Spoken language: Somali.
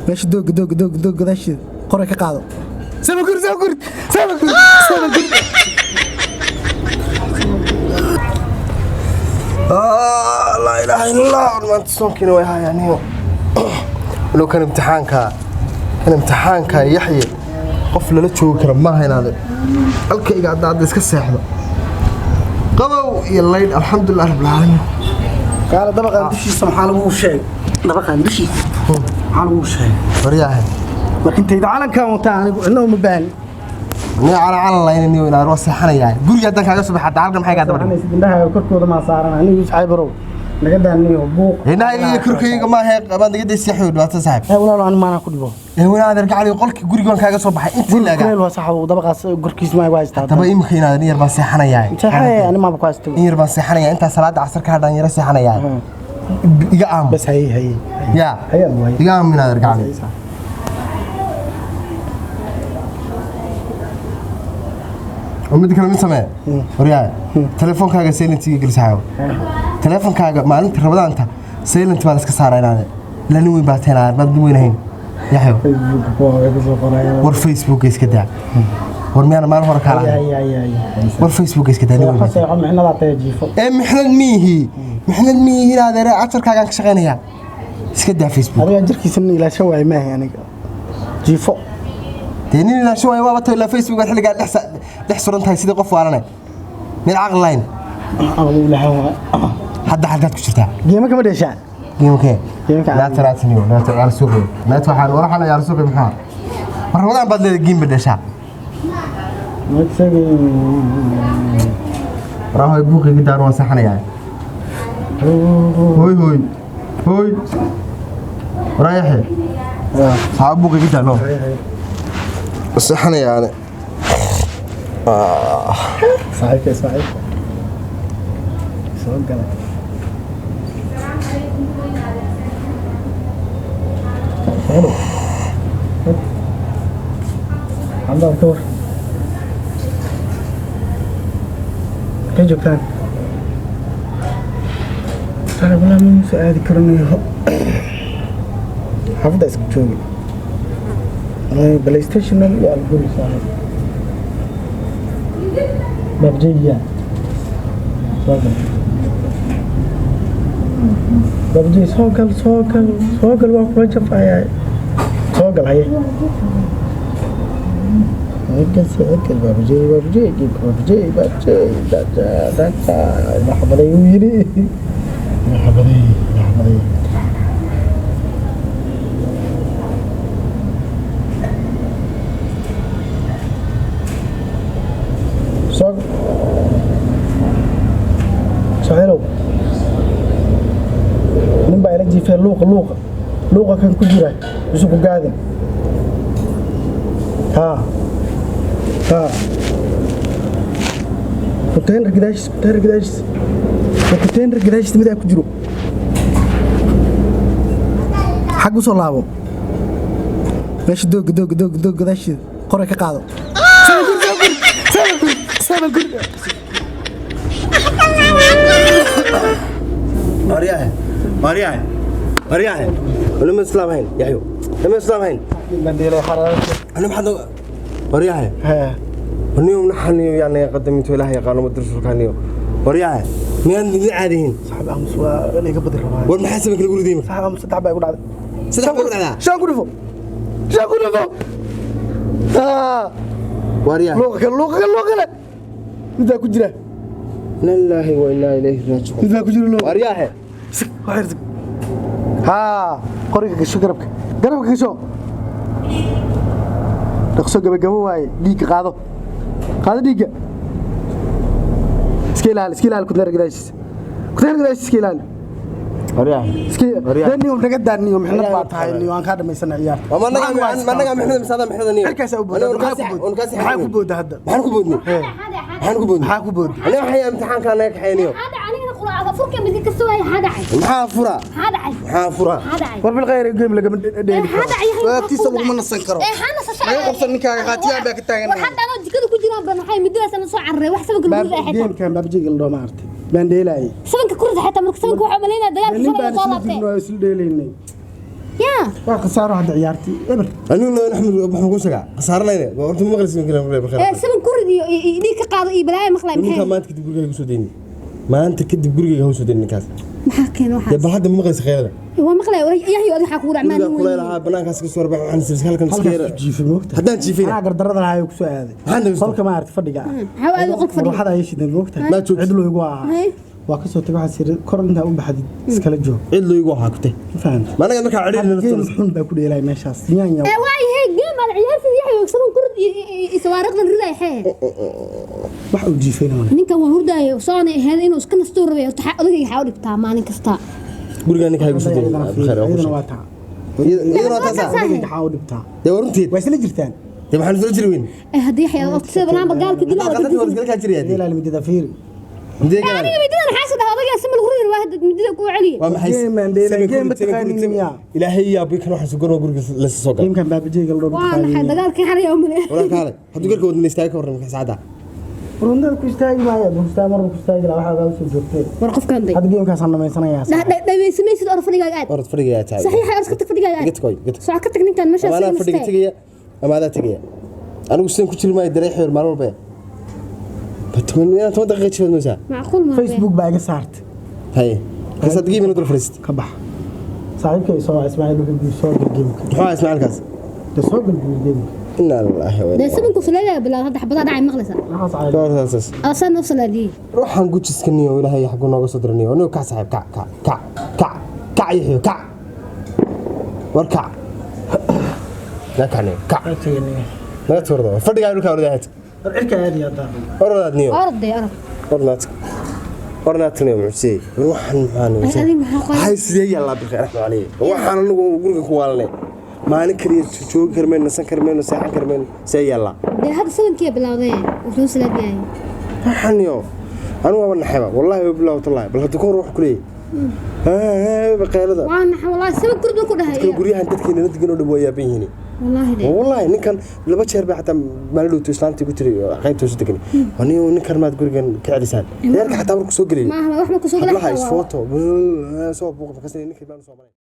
Meesha doogga doogga doogga doogga gadaasheeda qoray ka qaado. Samagur samagur samagur samagur. Laa ilaaha illa allah. War maanta soonkiina way hayaaniyo walow kan imtixaanka, kan imtixaanka Yaxye qof lala joogi kara maaha. Inaade halkayga hadda hadda iska seexdo, qabow iyo laydh. Alxamdulilah rabbilcaalamiin. Kaala dabaqaan dushiisa maxaa lagu sheegay? Dabaqaan dushiisa maxaa lagu sheegay? Waryaahe. Marka intayda calankan wataa anigu cidna uma baahni. Aniga cala cala laynaniyo inaad waa seexanayaa guriga haddaan kaaga soo baxa halkan maxay kaa daba dhigay? Indhahaaga korkooda maa saaran anigu, saxiibarow naga daaniyo buuq. Indhaha iyo korkayga maahe, baan naga day seexoy dhibaato saaxiib. Ee walaalo, ani maanaa ku dhibo. Ee walaal adeer qolkii guriga waan kaaga soo baxay intii laagaa. Kuleel waa saxaabo, dabaqaas korkiis maa igu haystaa. Daba imika inaad in yar baan seexanayaa. Seexay, ani maaba ku haysta. In yar baan seexanayaa, intaa salaada casar ka hadhaan yara seexanayaa, iga aam. Bas haye haye. Ya. Haye waay. Iga aam inaad argacali. Oo mid kale mid samee waryahay, telefoonkaaga silentiga geli saaxiib. Telefoonkaaga maalinta rabadaanta silent baa la iska saaraa inaade, ilaa nin weyn baa tahay, maad nin weyn ahayn Yaxyo. Facebook kuwa ka soo qoraya. War Facebook iska daa, war miyaana maalin hore kaala haye haye haye. War Facebook iska daa, nin weyn baa tahay. Seexo, micnadaa taya jiifo. Ee mixnad miihi, mixnad miihi adeere, ajarkaagaan ka shaqaynayaa, iska daa Facebook. Adiga jirkiisa nin ilaasho waay maahay, aniga jiifo. Dee nin ilaasho waayo waaba tahay, ilaa Facebook aad xilligaa dhex suran tahay sidii qof waalanay mid caqli lahayn. Aqli ilaha waay. Hadda halkaad ku jirtaa? Geema kama dheeshaa? Geemkee? Geemka caadiga. Naata naataniyo naata ciyaar suuqi naata waxaan waxaan ciyaar suuqi maxaa war Ramadaan baad leedahay geem badhashaa. Waraahoy buuqiga daaru waan saxanayaa. Hooy hooy hooy, waraayaxe haa, buuqiga daano saxanayaa ane. Saaxiibka saaxiibka soo galay. Hello. Xamdaan ka war. Ka joogtaan? Saaxiib, walaa ma soo aadi karanayo. Xaafadda iska joogi. PlayStation iyo alguri saaxiib. Babjiya. Soo gal. Babji soo gal, soo gal, soo gal, waa kula jafayaa. Soo gal haye. Gal soo gal babji babji babji babji daja daja marxabaday uu yiri. Marxabaday marxabaday. Soo Saxiilow, nin baa ila jiifay luuqa luuqa luuqa kan ku jira isu ku gaadin. Haa haa, container gadaashiis, container gadaashiis, container gadaashiis midaa ku jiro, xag u soo laabo. Meesha doogga doogga doogga doogga gadaashiisa qoray ka qaado. Samagur samagur samagur samagur. Waryahe waryahe waryahe, lama islaam hayn Yaxyo, lama islaam hayn. Bandheelay xaraarta. Ana maxaad waryahe? Haa. Warniyo naxaniyo yaa naga qadaminto Ilaah yaqaano ma rasuulkaaniyo. Waryahe, miyaan idin caadihin? Saaxiib aamus, waa la iga badi rabaa. War maxaa sabanka lagu riday marka? Saaxiib aamus, saddex baa igu dhacday. Saddex baa ku dhacdaa? Shan ku dhufo, shan ku dhufo. Haa. Waryahe. Luuqa kale, luuqa kale, luuqa kale midaa ku jira. Inna lillahi wa inna ilayhi raaji'uun. Mid baa ku jira luuqa. Waryahe. Sig, wax yar sig. Haa, qoriga gasho, garabka garabka gasho, dhaqso, gabagabo waaye. Dhiigga qaado, qaado dhiigga, iska ilaali, iska ilaali kudleer gadaashiisa, kudleer gadaashiisa iska ilaali. Waryahe. Iska Waryahe. niyo naga daa niyo, mixnad baa tahay niyo, aan kaa dhamaysana ciyaarta. Ma naga mixnada misaada mixnada niyo. Halkaas u boodaa, maxaa ku boodaa hadda? Maxaan ku boodnay? Maxaan ku boodnay? Maxaa ku booday? Aniga waxay imtixaanka naga kaxayniyo. Maxaa fura? Maxaa fura? War bil khayr game lagama dheeli karo, wadaagtiisa laguma nasan karo. Laga qabsan ninkaaga qaatiyaan baa ka taagan. Gamekan baabjiga la dhoo ma artay baan dheelaayay. Nin baan isla jirno oo isla dheelaynay. Yaa. Waa khasaaro hadda ciyaartii eber. Aniguna Axmed waxaan ku sheegaa khasaaranayna horta ma maqlaysin kara. Ee saban ku rid iyo dhiig ka qaado iyo balaayo maqlay. Ninka maxay? Maanta kadib gurigayga soo deyni, maanta kadib gurigayga ha soo deyni ninkaas. Maxaa keena Dee waxaas? Bal hadda ma maqlaysa khayrada? Waa maqlay Yaxyo, adiga waxaa kugu dhacmaan. Guriga kuleyl ahaa, banaankaas ka soo arbaa, waxaan is halkan iska Halkaas yara. ku jiifay moogta. Haddaan jiifayna? Anaa gardarada lahaa ku soo aaday. Maxaan dhegeysta? Qolka maaragtay fadhiga ah. Maxaa u aaday qolka fadhiga? Ruuxada ayay shideen moogta. Maa joogtid? Cid loogu ahaa. Hay. Waa ka soo tagay, waxaa siri kor intaa u baxdid iskala joog. Cid loogu ahaa kutay. Ma fahamtay? Ma anaga markaa Hadda cidhiidhi game xun baa ku dheelay meeshaas. Nyaanya. Ee waayahay, game aad ciyaartid Yaxyo, saban ku rid iyo sawaariiqdan riday xee. Wax uu jiifayna male. Ninkan waa hurdaayo, soonay ahayd inuu iska nasto rabay. Horta odagayga waxaa u dhibtaa maalin kasta. Guriga ninka ha igu soo deyni. Iyadana Khayr fiiri, waa ku iyadana sheeg. waa taa. Iyadana waa taasaa. Odagayga waxaa u dhibtaa. Dee waa runteed. Waa isla jirtaan. Dee maxaan isla jiri weyn? Ee haddii Yaxyo sida banaanba gaalka dilaa. Haddaan qaldan waa iskala kaa jiraya dee. Ilaali midada fiiri. Midee galaan? Aniga mididan maxaa is dhaha odagaa simal guriga waa hadda midida ku celiye. Waa maxay? Game aan dheelay, Seven game kurid, seven mataqaanin kurid, seven- miyaa? Ilaahay yaa bii kan waxaan sugan oo guriga la soo galay. Gamekan baabajeyga la dhoo. Waa maxay dagaalkii xalay oo male? Walaa kaalay. Hadduu garka wadna istaagi ka warran markaa saacadda. Rundada ku istaagi maayo, ku istaagi marba ku istaagi lahaa, waxaa uga soo joogtay. War qofkan day. Hadda gameekaasaan dhamaysanayaa. Dhaweysamaysid, or fadhigaaga aad. Orod fadhiga yaa tahay. Saxiixa, or iska tag fadhigaaga Iga aad. tag, oy, iga tag. Soco ka tag ninkan meeshaas. Ama anaa fadhiga tegaya ama adaa tegaya. Anigu sidan ku jiri maayo dareexeer maalin walba. Ba 10 inaan 10 daqiiqa jibaad mooysaa. Macquul ma? Facebook baa iga saartay. Haye. Kaas aad game inuu dul fadhiisatay. Ka bax. Saaxiibkay soo Ismaaciil wuxuu yiri soo gal gameka. Muxuu ahaa Ismaaciilkaas? Dee soo gal buu yiri gameka. Inna lillahi wa Dee inna sabanku suleedaa bilaab hadda xabadaa dhacay maqlaysa. Waxaas caadi. ilaihi raajicuun. Asaa noo salaadiyey. Ruuxan gujiska niyo Ilaahay xaguu nooga soo diray niyo. Niyo kac saaxiib, kac kac kac kac kac Yaxyo, kac. War kac. Naga kac niyo, kac. Naga tuurdo. Fadhigaa dhulka ordaad. War cirka aadi hadda. Ordaad niyo. Orod dee, orod. Ordaad. Ordaad niyo mucjisay. War waxaan maxaa niyo? Ay, adiga maxaa qoray? Hay sidee yallaa bilkhayr raxma calayhi. Waxaan anagu guriga ku waalanay. Maalin kaliya joogi karmayno, nasan karmayno, seexan karmayno. See yallaa. Dee hadda sabankiiya bilowday wuxuu salaadiyay. Waxaan niyo. Anigu waaba naxayba. Wallaahi wa billahi wa tallaahi. Bal hadda ka hor wax ku leeyahay. Qaylada. Waa naxa wallaahi, saban kurd buu ku dhahay. Dadka guryahan dadkeena la degan oo dhan waa yaaban yihiin. Wallaahi dee. Wallaahi ninkan laba jeer baa xataa maalin dhowto islaantii ku jiray oo qaybta hoose degan. Waa nin ninkan maad gurigan ka celisaan. Reerka xataa markuu soo gelayo. Maaha wax ma ku soo galay. Hablaha isfooto soo buuq markaas ninkan baan soo maray.